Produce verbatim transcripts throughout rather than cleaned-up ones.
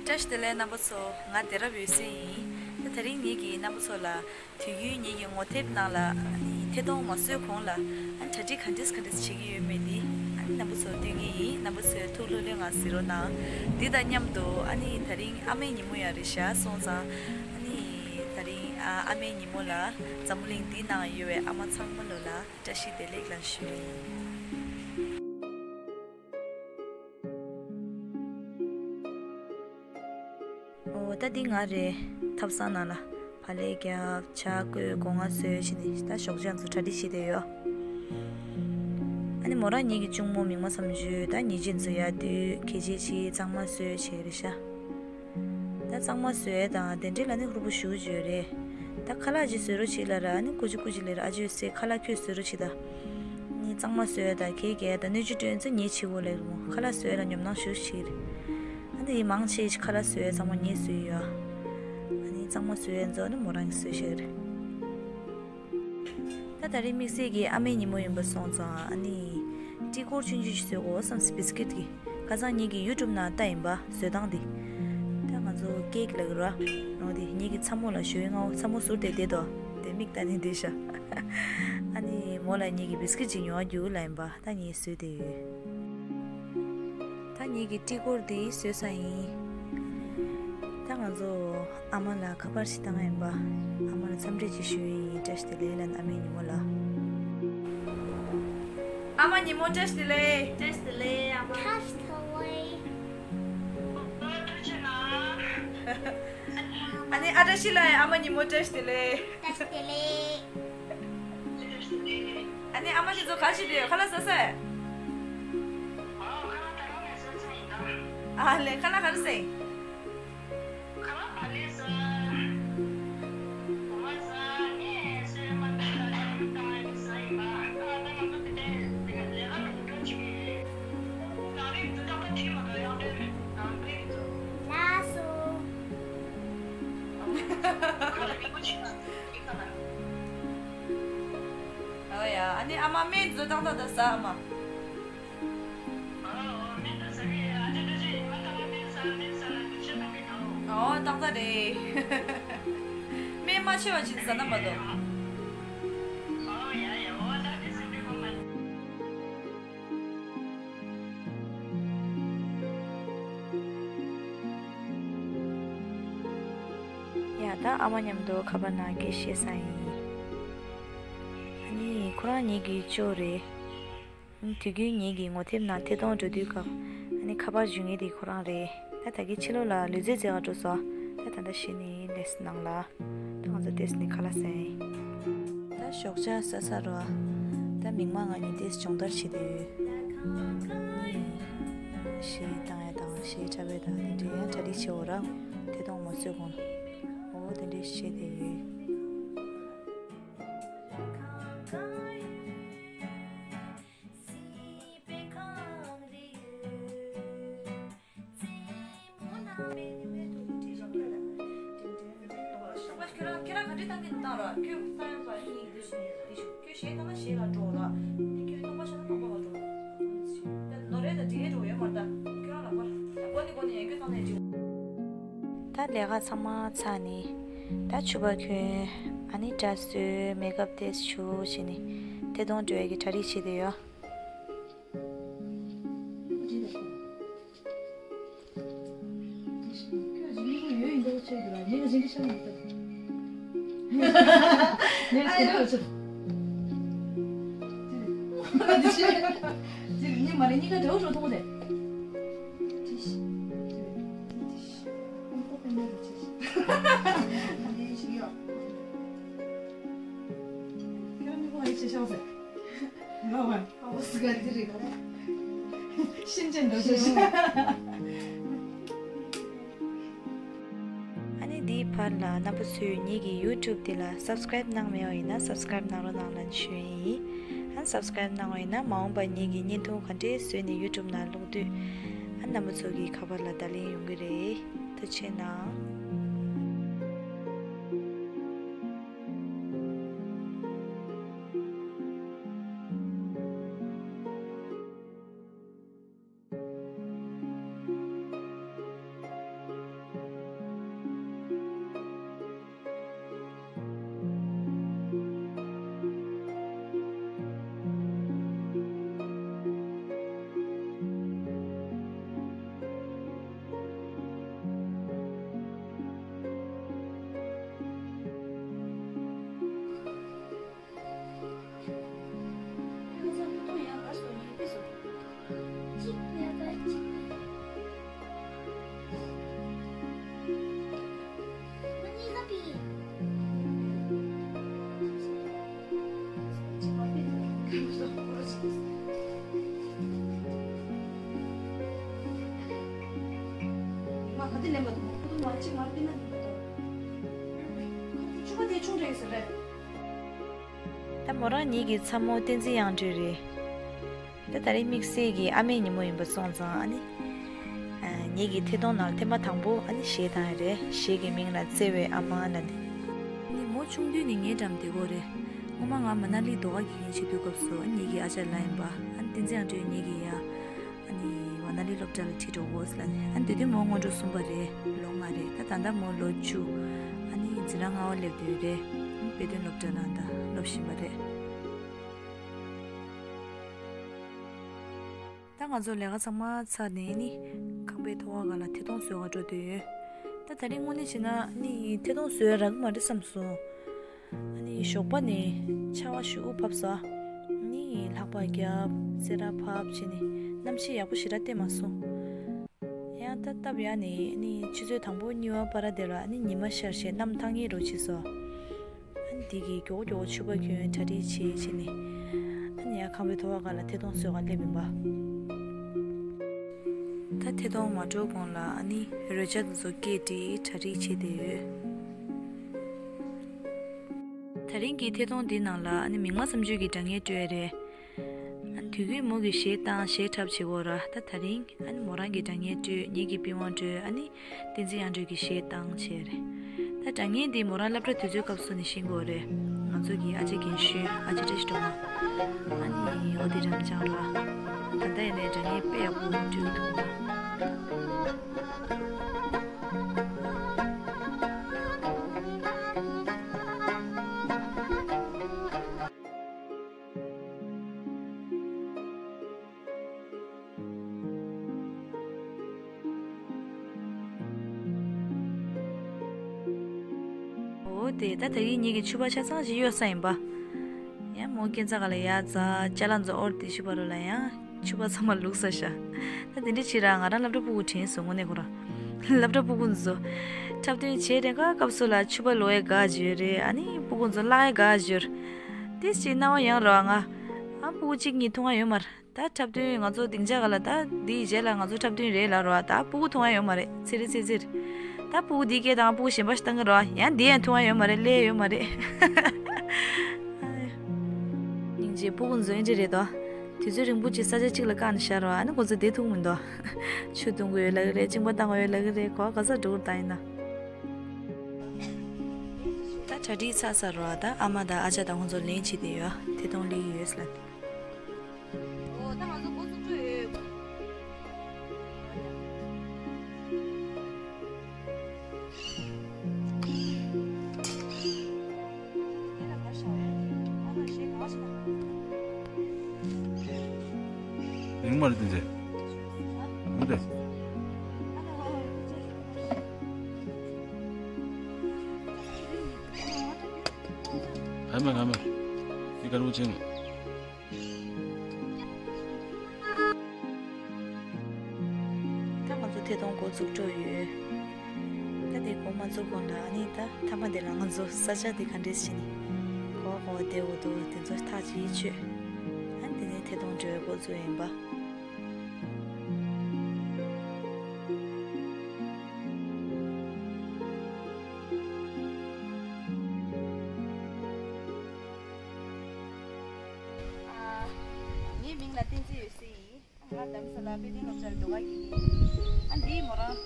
བཀྲ་ཤིས་བདེ་ལེགས་རྣམ་པ་ཚོ། ང་བདེ་རབ་འོད་ཟེར་ཡིན། ད་དེ་རིང་ངེད་ཀྱིས་རྣམ་པ་ཚོ་ལ་དུས་རྒྱུན་ངེད་ཀྱི་ངོ་དེབ་ནང་ལ་ཨ་ནི་ཐད་གཏོང་མ་བཟོས་གོང་ལ་ཨ་ནི་གྲ་སྒྲིག་ག་འདྲས་ག་འདྲས་བྱེད་ཀྱི་ཡོད་མེད་འདི་ཨ་ནི་རྣམ་པ་ཚོར་སྟོན་གྱི་ཡིན། རྣམ་པ་ཚོས་ཐུགས་ལྷོད་ལྷོད་ངང་གཟིགས་རོགས་གནང་། འདི་དང་མཉམ་དུ་ཨ་ནི་དེ་རིང་ཨ་མའི་ཉིན་མོ་ཡང་རེད་ཤག་སོང་ཙང་ཨ་ནི་དེ་རིང་ཨ་ཨ་མའི་ཉིན་མོ་ལ་འཛམ་བུ་གླིང་འདིའི་ནང་ཡོད་པའི་ཨ་མ་ཚང་མ་ལོ་ལ་བཀྲ་ཤིས་བདེ་ལེགས་ལ་ཞུ་ཡིན། འོ་ད་འདི་ང་རེད། ཐབ་ཚང་ནང་ལ་བག་ལེབ་བརྒྱབ། ཇ་བསྐོལ། སྒོ་ང་བཟོས་བྱས་ནས་ད་ཞོགས་ཇ་ཚོ་གྲ་སྒྲིག་བྱེད་བསྡད་ཡོད། ཨ་ནི་མོ་རང་ངེད་ཀྱི་གཅུང་མོ་མིག་དམར་མཚམས་གཅོད་ད་ཉེས་ཅན་ཚོ་ཡར་བསྡུས། གད་ཕྱིས་བྱས། གཙང་མ་བཟོས་བྱས་རེད་ཤག་ད་གཙང་མ་བཟོས་དང་དེ་འདྲའི་ལ་ནི་ཧུར་པོ་ཞེ་པོ་ཅིག་ཡོད་རེད། ད་ཁ་ལག་ཅིག་བཟོ་རོགས་བྱེད་ལབ་ར། ཨ་ནི་སྐུ་མཁྱེན་སྐུ་མཁྱེན་ལབ་ར། ཨ་ཅོ་ཟེར། ཁ་ལག་ཁྱོད་བཟོ་རོགས་བྱེད་ད། ནི་གཙང་མ་བཟོས་དང་གད་རྒྱག་དང་སྣོད་བཅུད་སྤྲོད་ཚེ་ངས་བྱེད་དགོས་ལབ་རེད་མོ། ཁ་ལག་བཟོས་ལ་ཉོབ་སྣང་ཞེ་པོ་ཅིག་རེད། ཨ་ནི་ཡིན་མང་ཆེ་ཁ་ལག་བཟོས་ཚང་མ་ངས་བཟོས་ཡོད། ཨ་ནི་གཙང་མ་བཟོས་ཚོ་ནི་མོ་རང་གིས་བཟོས་བཞག་རེད། ད་དེ་རིང་དམིགས་བསལ་གྱི་ཨ་མའི་ཉིན་མོ་ཡིན་པ་སོང་ཙང་ཨ་ནི་ཊི་སྐོར་ཆུང་ཆུང་ཞིག་བཟོ་དགོས་བསམས། བིས་ཀིཊ་གི། ཁ་སང་ངེད་ཀྱི་ཡུ་ཊུབ་ནང་ལྟ་ཡིན་པ་བཟོ་སྟངས་དེ། ད་ང་ཚོ་ཀེག་ལབ་ཀྱི་རེད་པ། འོ་དེ་ངེད་ཀྱི་ཚ་མོ་ལ་ཞོ་ཡི་མངར་མོ་ཚ་མོ་ཟུར་དེ་བསྡད་དོ། དེ་མིག་ལྟ་ནི་བསྡད་ཤག་ཨ་ནི་མོ་ལ་ངེད་ཀྱི་བིས་ཀིཊ་ཅིག་ཉོ་བ་རྒྱུགས་ལབ་ཡིན་པ། ད་ངས་བཟོས་བསྡད་ཡོད། ད་ངེད་ཀྱི་ཊི་སྐོར་འདི་བཟོས་ཚར་ཡིན། ད་ང་ཚོ་ཨ་མ་ལ་ཁ་པར་ཞིག་བཏང་ཡིན་པ། ཨ་མ་ལ་འཚམས་འདྲི་ཅིག་ཞུ་ཡི་ཡིན། བཀྲ་ཤིས་བདེ་ལེགས་ལབ། ཨ་མའི་ཉིན་མོ་ལ། ཨ་མ་ཉིན་མོ་བཀྲ་ཤིས་བདེ་ལེགས། བཀྲ་ཤིས་བདེ་ལེགས་ཨ་མ། བཀྲ་ཤིས་བདེ་ལེགས། ཨ་ནི་ཨ་བཀྲ་ཤིས་ལགས་ཨ་མ་ཉིན་མོ་བཀྲ་ཤིས་བདེ་ལེགས། བཀྲ་ཤིས་བདེ་ལེགས། ཨ་ནི་ཨ་མ་ཁྱེད་ཚོ་ག་ཞིག་བསྡད་ཡོད། ཁ་ལག་ཟ་ས། ཨ་ལས། ཁ་ལག་ག་རེ་ཟས། ལགས་སོ། ཨོ་ཡ། ཨ་ནི་ཨ་མ་སྨན་བཟོ་ཏག་ཏག་ད་ཟ་ཨ་མ། ཨོ་ཏག་ཏག་རེད། སྨན་མ་ཆེ་བ་ཅིག་ཟ་ན་མ་གཏོགས། ཡ་ད་ཨ་མ་མཉམ་དུ་ཁ་པར་ནང་སྐད་བཤད་ས་ཡིན། ཨ་ནི་ཁོ་རང་ངེད་ཀྱི་ཅོ་རེད། དུས་རྒྱུན་ངེད་ཀྱི་ངོ་དེབ་ནང་ཐད་གཏོང་འགྲོ་དུས་སྐབས་ཨ་ནི་ཁ་པར་འཇུ་མཁན་དེ་ཁོ་རང་རེད། ད་ད་གིན་ཕྱི་ལོགས་ལ་ལུས་རྩལ་རྩེ་ག་འགྲོ་སོང་། ད་ད་ལྟ་གཞི་ནས་ལས་ནང་ལ། ད་ང་ཚོ་ཏོག་ཙམ་ནས་ཁ་ལག་ཟ་ཡིན། ད་ཞོགས་ཇ་ཟ་ཚར་རོ། ད་མིག་མངས་ང་གཉིས་ཏོག་ཙམ་སྦྱོང་བརྡར་བྱེད་དུས། གཞས་བཏང་ཡ་དང་གཞས་འཁྲབ་ཡ་དང་དེ་འདྲའི་ཡང་གྲ་སྒྲིག་བྱེད་འོ་ར། ཐད་གཏོང་མ་བཟོས་གོང་ལ། འོ་དེ་འདྲའི་བྱེད་བསྡད་ཡོད། ཁྱོད་རང་ཁྱེད་རང་ག་འདྲ་བཏང་གི་འདུག་བཏང་རོགས། ཁྱོད་གསར་ཡོང་ཚོ་ཨ་ནི་ཡིན་གྱི་འདུག་ཞུ་ནས་འདི་ཞུ། ཁྱོད་གཞས་བཏང་ན་གཞས་ལ་འགྲོ་རོགས། ཁྱོད་རྙིང་པ་ཤར་ན་རྙིང་པ་ལ་འགྲོ་རོགས། ནོར་རེད་ད་འགྲིག་གི་འགྲོ་ཡོད་མ་རེད་ད། ཁྱོད་རང་ལ་པར་ད་གོ་ནི་གོ་ནི་ཡང་ཁྱོད་བཏང་ནས་འགྲིག་ད་ལས་ཀ་ཚང་མ་ཚར་ནས་ད་ཕྱུ་པ་གྱོན། ཨ་ནི་སྐྲ་བཟོས། མེག་ཨབ་ཏོག་ཙམ་བྱུགས་བྱས་ནས་ཐད་གཏོང་འགྲོ་ཡ་གི་གྲ་སྒྲིག་བྱེད་བསྡད་ཡོད། ཤིན་ཅང་འགྲོ་ཤེས་ཤིང་། ཨ་ནི་འདིའི་བར་ལ་རྣམ་པ་ཚོས་ངེད་ཀྱི་ཡུ་ཊུབ་འདི་ལ་སབ་སི་ཀ་རེབ་གནང་མེད་པ་ཡིན་ན་སབ་སི་ཀ་རེབ་གནང་རོགས་གནང་ལབ་ཞུ་ཡིན། ཨ་ནི་སབ་སི་ཀ་རེབ་གནང་བ་ཡིན་ན་མ་འོངས་པར་ངེད་ཀྱིས་བརྙན་ཐུང་ག་འདྲས་བཟོས་ནས་ཡུ་ཊུབ་ནང་བླུག་དུས་ཨ་ནི་རྣམ་པ་ཚོ་གི་ཁ་པར་ལ་བརྡ་ལན་ཡོང་གི་རེད། ཐུགས་རྗེ་གནང་། ག་དེ་ལེན་པ་དང་ཁོ་ཐུག་མ་གཅིག་མར་བལྟས་ན་ལེན་པ་དང་། ཁོ་ཐུག་ཆུ་བ་དེ་ཆུང་དྲགས་ཟེར་རེད། ད་མོ་རང་ཉིད་ཀྱི་ཚ་མོ་བསྟན་འཛིན་དབྱངས་སྒྲོན་རེད། ད་ད་རེས་དམིགས་བསལ་གྱི་ཨ་མའི་ཉིན་མོ་ཡིན་པ་སོང་ཙང་ཨ་ནི། ཨ། ངེད་ཀྱི་ཐད་གཏོང་ནང་ཐེངས་མ་དང་པོ་ཨ་ནི་གཞས་བཏང་ཡ་རེད། གཞས་ཀྱི་མིང་ལ་བརྩེ་བའི་ཨ་མ་ལབ་ནས། ཨ་ནི་མོ་ཆུང་དུས་ནས་ངའི་འགྲམ་བསྡད་ཀྱི་ཡོད་རེད། སྔོན་མ་ང་མ་ན་ལི་ཟློས་གར་དགེ་རྒན་བྱེད་དུས་སྐབས་སུ་ཨ་ནི་ངེད་ཀྱི་ཨ་ཅག་ལགས་ཡིན་པ། ཨ་ནི་བསྟན་འཛིན་དབྱངས་སྒྲོན་ངེད་ཀྱི་ཡ། ཨ་ནི་མ་ན་ལི་སློབ་གྲྭ་ལ་ཁྲིད་འགྲོ་དགོས་ལབ་ནས། ཨ་ནི་དེ་དུས་མོ་སྔོན་འགྲོ་གསུམ་པ་རེད། ལོ་ལྔ་རེད། ད་ད་ལྟ་མོ་ལོ་བཅུ། ཨ་ནི་འཛིན་གྲྭ་ལྔ་པ་སླེབས་བསྡད་ཡོད་རེད། ཨ་ནི་དཔེ་སྟོན་སློབ་གྲྭ་ནང་ད་སློབ་བཞིན་པ་རེད། ད་ང་ཚོ་ལས་ཀ་ཚང་མ་ཚར་ནས་ནི་ཁང་པའི་ཐོག་ཁ་ལ་ཐད་གཏོང་བཟོ་ག་འགྲོ་འདོད་ཡོད། ད་ད་རིང་དངོས་གནས་བྱས་ན་ནི་ཐད་གཏོང་བཟོ་ཡ་རག་གི་མ་རེད་བསམ་སོང་། ཨ་ནི་ཞོགས་པ་ནས་ཆར་པ་ཞེ་པོ་བབས་སོང་། ནི་ལྷགས་པ་རྒྱབ་སེར་བ་ཕབ་བྱས་ནས་གནམ་གཤིས་ཡག་པོ་ཞེ་དྲག་བསྟན་མ་སོང་། ཡང་ད་སྟབས་ཡག་ནས་ནི་ཆུ་ཚོད་དང་པོ་གཉིས་པ་བར་དེ་ལ་ནི་ཉི་མ་ཤར་བྱས་གནམ་ཐང་ངེ་རུ་ཕྱིས་སོང་། ཨ་ནི་དེ་གིས་མགྱོགས་མགྱོགས་ཕྱུ་པ་གྱོན་གྲ་སྒྲིག་བྱས་བྱས་ནས། ཨ་ནི་ཡར་ཁང་པའི་ཐོག་ཁ་ལ་ཐད་གཏོང་བཟོ་ག་སླེབས་ཡིན་པ། ད་ཐད་གཏོང་མ་འགྲོ་གོང་ལ་ཨ་ནི་རོལ་ཆ་དེ་ཚོ་སྐད་སྒྲིག་གྲ་སྒྲིག་བྱས་བསྡད་ཡོད། ད་རིང་གི་ཐད་གཏོང་འདི་ནང་ལ་ཨ་ནི་མིག་དམར་བསམ་ཆོས་ཀྱི་སྒྲ་སྙན་སྤྲོད་ཡ་རེད། ཨ་ནི་དུས་རྒྱུན་མོ་གིས་གཞས་བཏང་གཞས་འཁྲབ་བྱེད་ཀྱི་ཡོད་ར། ད་ད་རིང་ཨ་ནི་མོ་རང་གིས་སྒྲ་སྙན་སྤྲོད། ངེད་ཀྱིས་པི་ཝང་སྤྲོད། ཨ་ནི་བསྟན་འཛིན་དབྱངས་སྒྲོན་གྱིས་གཞས་བཏང་བྱས་རེད། ད་སྒྲ་སྙན་འདི་མོ་རང་སློབ་གྲྭ་དུས་ཚོད་སྐབས་སུ་ནས་ཤེས་ཀྱི་ཡོད་རེད། ང་ཚོ་གི་ཨ་ཅེ་རྒན་གཞོན་ཨ་ཅེ་བཀྲ་ཤིས་སྒྲོལ་མ། ཨ་ནི་ཨོ་དེ་རམ་ཅང་ར། ད་ལྟ་ཡིན་ནའི་སྒྲ་སྙན་དཔེ་ཡག་པོ་སྤྲོད་ཐུབ་ཡོད། འོ་དེ་ད་ད་གིན་ངེད་ཀྱི་ཕྱུ་པ་ཆ་ཚང་ཞིག་གཡོག་ས་ཡིན་པ། ཡང་མོ་སྐས་འཛེག་སྒང་ལ་ཡར་འཛེགས། ཅ་ལག་ཚོ་ཨོར་དེ་ཕྱུ་པ་རོ་ལ་ཡང་ཕྱུ་པ་ཚང་མ་བླུགས་ས་ཤག་ད་དེ་འདྲ་བྱས་ར་ང་རང་སློབ་གྲྭ་སྤུ་གུ་དྲན་སོང་། དངོས་གནས་ཁོ་རང་སློབ་གྲྭ་སྤུ་གུ་ཚོ་འཁྲབ་སྟོན་བྱས་རན་ཁ་སྐབས་སུ་ལ་ཕྱུ་པ་བླུགས་ཡ་དགའ་བྱས་རེད། ཨ་ནི་སྤུ་གུ་ཚོ་བརླག་ཡ་དགའ་བྱས། དེ་ཅིག་སྣང་བ་ཡང་རོ་ང་ཨ་སྤུ་གུ་གཅིག་གཉིས་མཐོང་ཡ་ཡོད་མ་རེད། ད་འཁྲབ་སྟོན་ང་ཚོ་སྡིངས་ཆ་སྒང་ལ་ད་འདིའི་རྗེས་ལ་ང་ཚོ་འཁྲབ་སྟོན་རེད་ལབ་རོ། ད་སྤུ་གུ་མཐོང་ཡ་ཡོད་མ་རེད། ཚེ་རིང་ཚེ་རིང་། ད་སྤུ་གུ་འདིའི་སྐད་བཏང་། སྤུ་གུ་གཞན་པ་ཞིག་བཏང་གི་རོ། ཡང་འདི་ཡང་མཐོང་ཡ་ཡོད་མ་རེད། སླེབས་ཡ་ཡོད་མ་རེད། སྙིང་རྗེ། སྤུ་གུ་ཚོ་ཨེ་འདྲ་རེད་དོ། དུས་ཚོད་རིང་པོ་ཅིག་ས་ཆ་གཅིག་ལ་བཀག་ནས་བཞག་རོ། ཨ་ནི་ཁོ་ཚོ་བསྡད་ཐུབ་མི་འདུག་ཆུ་འཐུང་གི་ཡོད་ལབ་ཀྱི་རེད། གཅིན་པ་བཏང་གི་ཡོད་ལབ་ཀྱི་རེད། གོ་བ་ག་ཚོད་འགྲོ་གི་རེད་ད་ཡིན་ན། ད་གྲ་སྒྲིག་ཚར་ཚར་རོ། ད་ཨ་མ་དང་ཨ་ཅག་དང་ཁོང་ཚོ་ལེན་བྱེད་དེ་ཡོད། ཐད་གཏོང་སླེབས་ཀྱི་ཡོད་ལབ། འོ་ད་ང་ཚོ་འགོ་ཚུགས་འགྲོ་ཡོད། ཡོང་མ་རེད་དེ་ཚེ། འོ་དེ། ག་མེད་ག་མེད། དེ་ག་རུ་ཆེན། ད་ང་ཚོ་ཐད་གཏོང་འགོ་ཚུགས་འགྲོ་ཡོད། ད་དེ་འགོ་མ་ཚུགས་གོང་ལ་ཨ་ནི་ད་མཐའ་མ་དེ་ལ་ང་ཚོ་ས་ཆ་དེ་ག་འདྲས་ཞིག་ནི་གོ་བ་གོ་བ་བསྡད་འོ་དོ་དེ་ཚོ་ཐག་ཅིག་ཆོད། ཨ་ནི་དེ་ནས་ཐད་གཏོང་འབྲེལ་བའི་འགོ་ཚུགས་ཡིན་པ། ཨ། ངའི་མིང་ལ་བསྟན་འཛིན་འོད་ཟེར་ཡིན། ང་རྡ་རམ་ས་ལ་དཔེ་སྟོན་སློབ་གྲྭར་ཟློས་གར་གྱི་ཡིན། ཨ་འདིའི་མོ་རང་།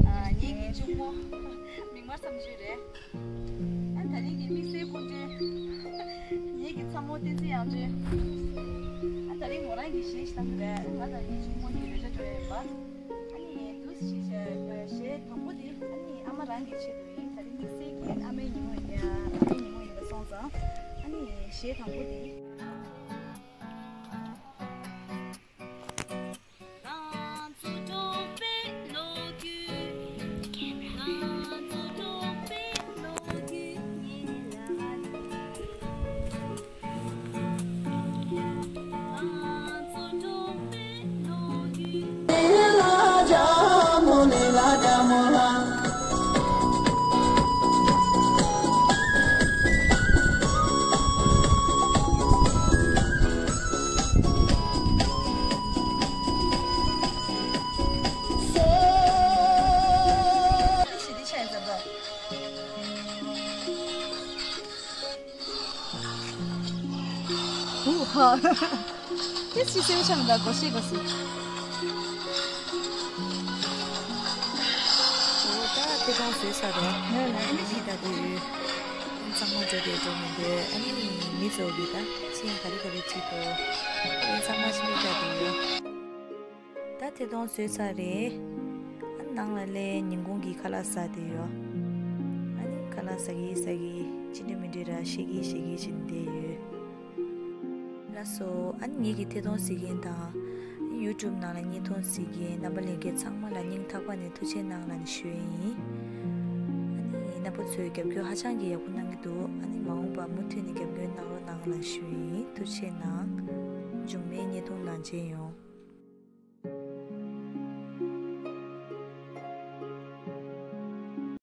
ཨ་ངེད་ཀྱི་གཅུང་མོ། མིག་དམར་བསམ་ཆོས་རེད། ཨ་ད་རིང་གི་དམིགས་བསལ་སྐུ་མགྲོན། ངེད་ཀྱི་ཚ་མོ་བསྟན་འཛིན་དབྱངས་སྒྲོན། ཨ་ད་རིང་མོ་རང་གིས་གཞས་ཤིག་བཏང་གི་རེད། ང་དང་ངའི་གཅུང་མོ་གཉིས་རོལ་ཆ་འགྲོ་ཡ་ཡིན་པ། ཨ་ནི་འདུག་སེ་གཞས་དང་པོ་དེ་ཨ་ནི་ཨ་མ་རང་གི་ཆེད་དུ་ཡིན། ད་རིང་དམིགས་བསལ་གྱི་ཨ་མའི་ཉིན་མོ་ཡིན། ཨ་མའི་ཉིན་མོ་ཡིན་པ་སོང་ཙང་། ཨ་ནི་གཞས་དང་པོ་དེ། དེ་སི་སེ་བྱང་ད་གོ་ཤེས་གོ་སི། འོ་ད་ཐད་གཏོང་བཟོས་ཚར་རེད། ཨ་ནི་ཅི་ལྟ་དུས་ཚང་མ་འགྲོ་དེ་འགྲོ་མི་འདོད། ཨ་ནི་མི་ཚོ་གི་ད་ཆེན་ག་རེ་ག་རེ་བྲིས་འདུག་ཨ་ནི་ཚང་མ་ཅི་མི་ལྟ་དུས། ད་ཐད་གཏོང་བཟོས་ཚར་རེད། ཨ་ནི་ནང་ལ་སླེབས་ཉིན་གུང་གི་ཁ་ལག་ཟ་དེ་ཡོད། ཨ་ནི་ཁ་ལག་ཟ་གི་ཟ་གི་ཅི་འདྲ་མི་འདྲ་ར་བཤད་གི་བཤད་གི་བྱེད་བསྡད་ཡོད། ལགས་སོ། ཨ་ནི་ངེད་ཀྱི་ཐད་གཏོང་གཟིགས་མཁན་དང་ཡུ་ཊུབ་ནང་ལ་བརྙན་ཐུང་གཟིགས་མཁན་རྣམ་པ་ལྷན་རྒྱས་ཚང་མ་ལ་སྙིང་ཐག་པ་ནས་ཐུགས་རྗེ་གནང་ལབ་ནས་ཞུ་ཡས་ཡིན། ཨ་ནི་རྣམ་པ་ཚོས་རྒྱབ་སྐྱོར་ཧ་ཅང་གི་ཡག་པོ་གནང་གི་འདུག་ཨ་ནི་མ་འོངས་པ་མུ་མཐུད་ནས་རྒྱབ་སྐྱོར་གནང་རོགས་གནང་ལབ་ཞུ་ཡས་ཡིན། ཐུགས་རྗེ་གནང་། མཇུག་མའི་བརྙན་ཐུང་ནང་མཇལ་ཡོང་།